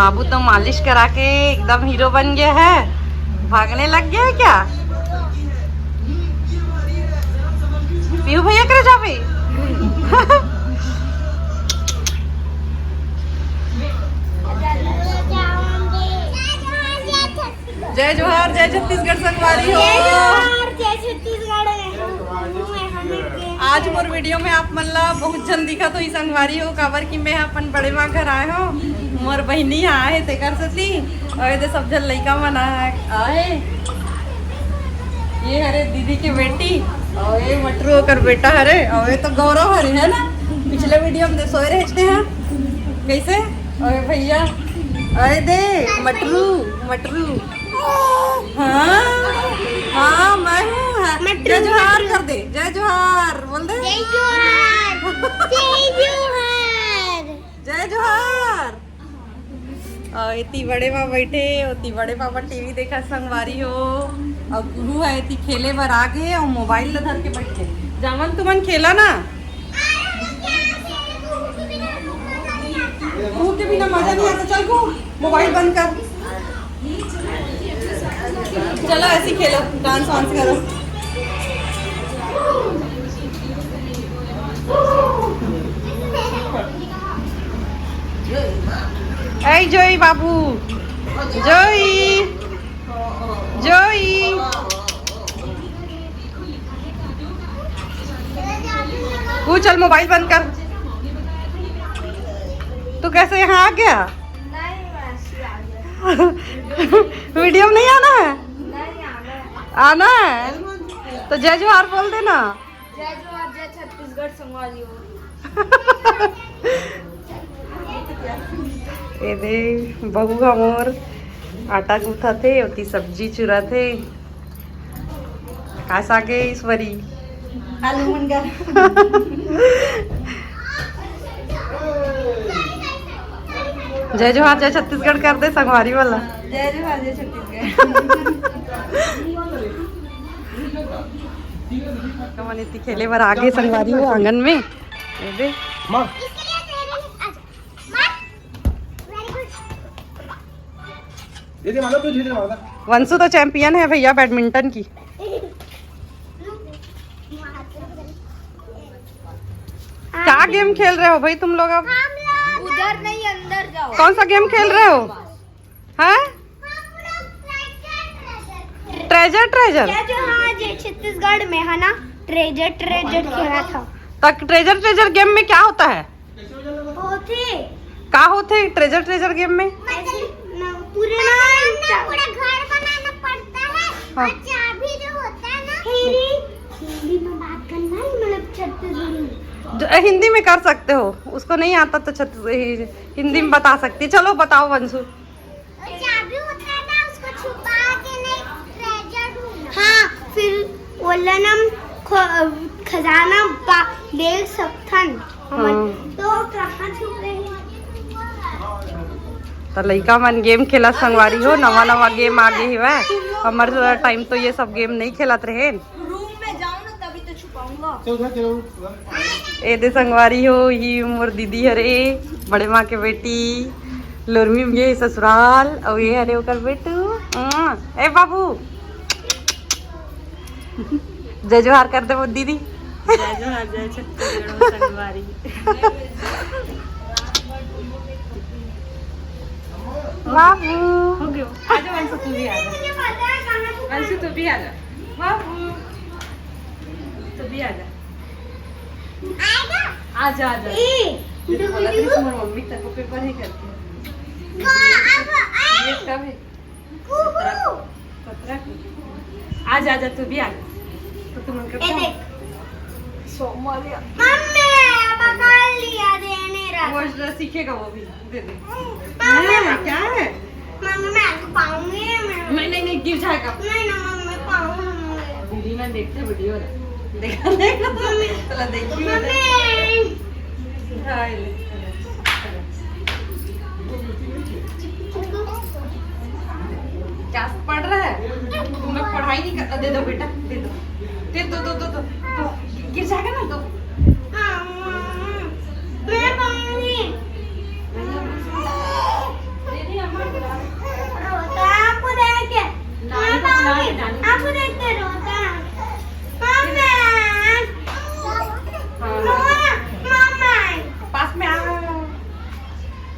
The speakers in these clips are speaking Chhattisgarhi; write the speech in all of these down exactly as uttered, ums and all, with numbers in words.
बाबू तो मालिश करा के एकदम हीरो बन गया है। भागने लग गया है क्या? पीहू भैया करे जाबे। जय जोहार, जय छत्तीसगढ़ संगवारी हो। जय जोहार, जय छत्तीसगढ़। आज मोर वीडियो में आप मन ला बहुत झन दिखत होही संगवारी हो, काबर कि मैं अपन बड़े माँ घर आए हो, मोर बहिनी आए हे तेकर सेती। और ये सब झन लइका मन आए, आए। ये हरे दीदी के बेटी, और ये मटरू ओकर बेटा हरे, और ये तो गौरव हरे, है ना? पिछले वीडियो में दे सोए रहते हैं कैसे। और भैया, अरे दे मटरू, मटरू। हाँ, हाँ, मैं हूँ। हाँ। मटरू, जय जोहार मटरू। कर दे, जय जोहार बोल दे। जय जोहार, जय जोहार। जय जोहार। और इतनी बड़े माँ बैठे, उतनी बड़े पापा टीवी देखा संगवारी हो, और गुरु है इतनी खेले बर आ गए और मोबाइल ला धर के बैठ गए। जावन तुमन खेला ना, कुहू के बिना मजा नहीं आता। चल कुहू, मोबाइल बंद कर। चलो ऐसे खेलो, डांस वांस करो। ऐ जोई बाबू, जोई, जोई। तू चल मोबाइल बंद कर। तू कैसे यहाँ आ गया? नहीं, मैं ऐसे ही आ गया। वीडियो में नहीं आना है? नहीं, आना है। आना है? तो जय जोहार बोल देना। जय जोहार, जय छत्तीसगढ़ संगवारी हो। ए दे, बहू ह मोर आटा गूंथत हे, ओती सब्जी चुरत हे। का साग हे ईश्वरी? आलू मुनगा। जय जोहार, जय छत्तीसगढ़ कर दे संगवारी वाला। जय जोहार, जय छत्तीसगढ़। हमन इति खेले बर आगे संगवारी हो आंगन में। ए दे। माँ। ये दे मानो, तू धीरे मानो। वंशु तो चैंपियन है भैया बैडमिंटन की। क्या गेम खेल रहे हो भाई तुम लोग अब? उधर नहीं, अंदर जाओ। कौन सा गेम खेल रहे हो? हैं? Treasure, treasure. जय जोहार, जय छत्तीसगढ़ में है ना, ट्रेजर, ट्रेजर खेला था। तक ट्रेजर, ट्रेजर गेम में क्या होता है? होथे। का होथे ट्रेजर, ट्रेजर गेम में? ऐसे न, पूरे ना मतलब ना चा- पूरा घर बनाना पड़ता है। हाँ। और चाबी जो होता है ना, हिंदी, हिंदी में बात करना है, मतलब छत्तीसगढ़ी में। जो, अ, हिंदी में कर सकते हो, उसको नहीं आता तो छत्तीस-, हि-, हिंदी में बता सकती है। चलो बताओ वंशु। चाबी होता है ना, उसको छुपा के नहीं, ट्रेजर ढूंढना। हाँ, फिर ओला ना हम ख-, खजाना बा-, देख सकथन। हमन हाँ। तो कहाँ छुपे हैं? त लइका मन गेम खेलत संगवारी हो, नवा नवा गेम आ गे हवय। हमर टाइम तो ये सब गेम नहीं खेलत रहे। रूम में जाओ ना, तभी तो छुपाऊंगा। चल, उधर चलो, उधर। ए दे संगवारी हो, ही मोर दीदी हरे, बड़े माँ के बेटी, लोरमी में गे ससुराल, अउ ये हरे ओकर बेटू। हम्म, ए बाबू। जय जोहार कर दे वो दीदी। जय जोहार, जय छत्तीसगढ़ संगवारी। बाबू। हो गयो। आजा वंशु, तू भी आजा। वंशु, तू भी आजा। बाबू। तू भी आजा। आजा, आजा। ए, ये तो बोला था, तुम्हारी मम्मी तेरे को पेपर ही करती है। ये कब है? सत्रह को। सत्रह को। आजा, आजा, तू भी आजा। तो तुम उनका ए, देख। सोमालिया। मम्मी, पकड़ लिया, देने रहा। वो सीखेगा वो भी। दे दे। मम्मी। हाँ, क्या है? मम्मी, मैं आपको पाऊंगी, मैं नहीं, नहीं, नहीं, गिर जाएगा। नहीं ना, मम्मी, पाऊंगी। दीदी ना देखते वीडियो। देखा, देखा। मम्मी। चला, देखियो। मम्मी। हाँ, ये ले। क्या पढ़ रहा है? मैं पढ़ाई नहीं कर, दे दो बेटा, दे दो। दे दो, दो, दो, दो, दो। गिर जाएगा ना, दो। हाँ, मम्मी। मैं पाऊंगी। आप देखते रहो ना। मम्मा। हाँ। मम्मा। पास में आ।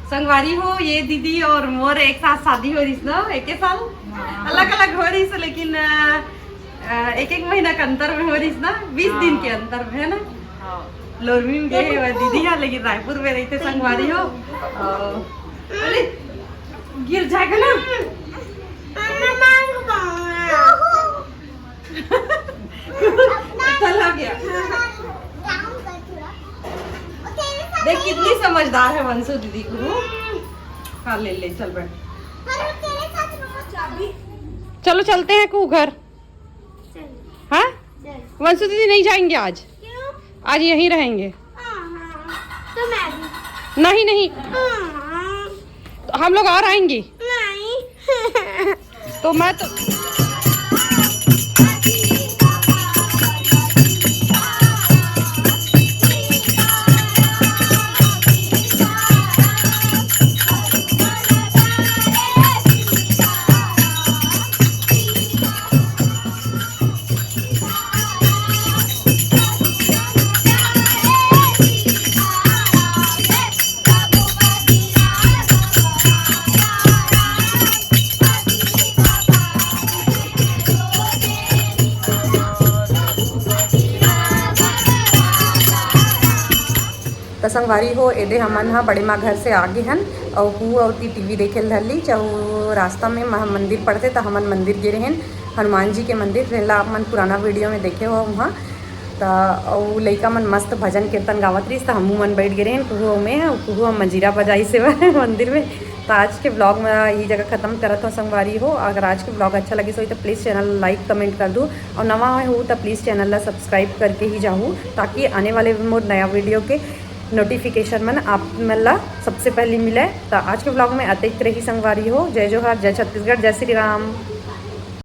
संगवारी हो, ये दीदी और मोर एक साथ शादी हो रहिस ना, एक साल। हाँ। अलग-अलग हो रहिस, लेकिन, अ, अ, एक-एक महीना के अंतर में हो रहिस ना, बीस दिन के अंतर में, है ना? हाँ। लोरमी में गए हे, वो दीदी है, लेकिन रायपुर में रहिथे संगवारी हो। अ, अरे, गिर जाएगा ना। चला गया। देख, कितनी समझदार है वंशु दीदी को। हाँ, ले ले, चल बैठ। चलो, चलते हैं कु घर। हाँ, वंशु दीदी नहीं जाएंगे आज। आज यहीं रहेंगे। तो मैं भी। नहीं, नहीं। तो हम लोग और आएंगे। नहीं। तो मैं तो त संगवारी हो, एदे हमन ह बड़े माँ घर से आगे हन, अउ हू अउ ती टीवी देखे ल धर ली। चहु रास्ता में महा मंदिर पड़थे, त हमन मंदिर गे रहेन, हनुमान जी के मंदिर, जेला आप मन पुराना वीडियो में देखे हो उहाँ। त अउ लइका मन मस्त भजन कीर्तन गावत रहिस, त हमू मन बैठ गे रहेन, कुहू अउ मैं, अउ कुहू ह मंजीरा बजाइस हे मंदिर में। त आज के ब्लॉग में यही जगह खत्म करत हो संगवारी हो। अगर आज के ब्लॉग अच्छा लगिस होही त प्लीज चैनल लाइक कमेंट कर दू, अउ नवा हो त प्लीज चैनल ला सब्सक्राइब करके ही जाहू, ताकि आने वाले मोर नया वीडियो के नोटिफिकेशन मन आप मन ला सबसे पहले मिले। त आज के ब्लॉग में अतिक रही संगवारी हो। जय जोहार, जय छत्तीसगढ़, जय श्री राम।